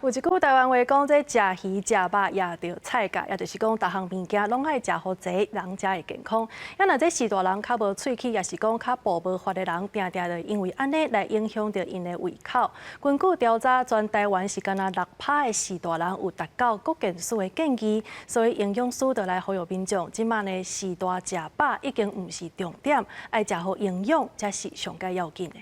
有一句台灣話講，這食魚食肉也著菜價，也就是講，逐項物件攏愛食予齊，人才會健康。啊，若這序大人較無喙齒，抑是講較步無法的人，定定就因為按呢來影響著𪜶的胃口。根據調查，全台灣是干焦6趴的序大人有達到國健署的建議，所以營養師就來呼籲民眾，這馬呢序大食飽已經毋是重點，愛食好營養才是上蓋要緊的。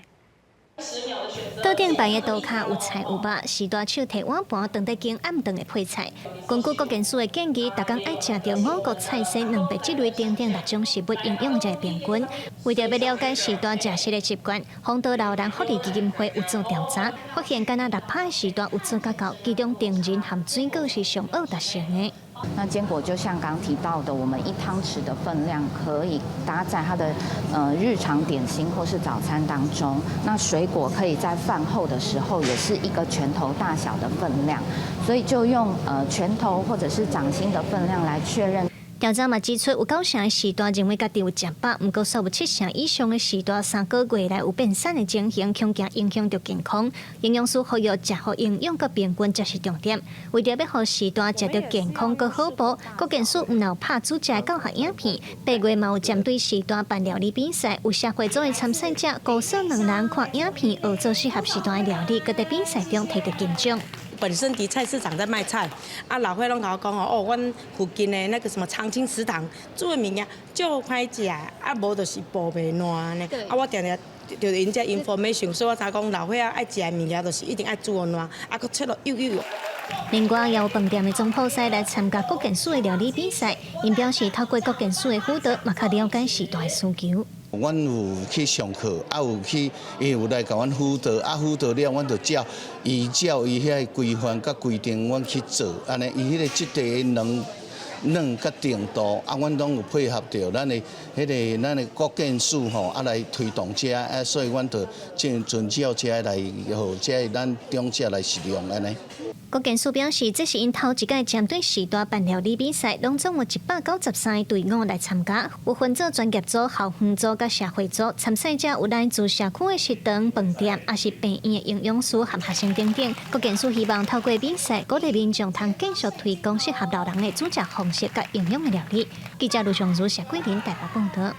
桌頂擺的桌跤有菜有肉，序大手提碗盤，當咧揀暗頓的配菜。根據國健署的建議，逐工愛食著五穀菜蔬兩白這類等等六種食物營養才會平均。為著欲了解序大食食的習慣，弘道老人福利基金會有做調查，發現干焦6趴的序大有做較到，其中杏仁和水果是上愛達成的。那堅果就像剛提到的，我們一湯匙的分量可以搭在它的日常點心或是早餐當中。那水果可以在飯後的時候，也是一個拳頭大小的分量，所以就用拳頭或者是掌心的分量來確認。調查嘛指出，有九成的序大認為家己有食飽，毋過煞有七成以上的序大3個月內有變瘦的情形，恐驚影響著健康。營養師呼籲食予營養閣平均才是重點。為著欲予序大食著健康閣好補，國健署毋但有拍煮食的教學影片，8月嘛有針對序大辦料理比賽，有社會組的參賽者孤小兩人看影片學做適合序大的料理，閣佇比賽中提著金獎。本身佇菜市場在賣菜，啊老歲攏共我講哦，阮附近的那個什麼長青食堂煮的物件足歹食，啊無就是補袂爛按呢。啊我定定著𪜶這 information，所以我知講老歲仔愛食的物件就是一定愛煮予爛，啊閣切落幼幼。另外，也有飯店的總鋪師來參加國健署的料理比賽，𪜶表示透過國健署的輔導，嘛較了解序大的需求。阮有去上課，啊有去，伊有來共阮輔導，啊輔導了，阮就照伊照伊遐个規範佮規定，阮去做，按呢，伊彼个質地軟軟佮程度，啊，阮攏有配合著咱的彼个咱的國健署吼，啊來推動這，啊，所以阮就盡遵照這來，予這咱長者來食用按呢。國健署表示，這是𪜶頭一擺針對序大辦料理比賽，攏總有193個隊伍來參加，有分做專業組、校園組佮社會組。參賽者有來自社區的食堂、飯店，抑是病院的營養師和學生等等。國健署希望透過比賽，鼓勵民眾通繼續推廣適合老人的煮食方式佮營養的料理。記者盧尚如、謝桂林台北報導。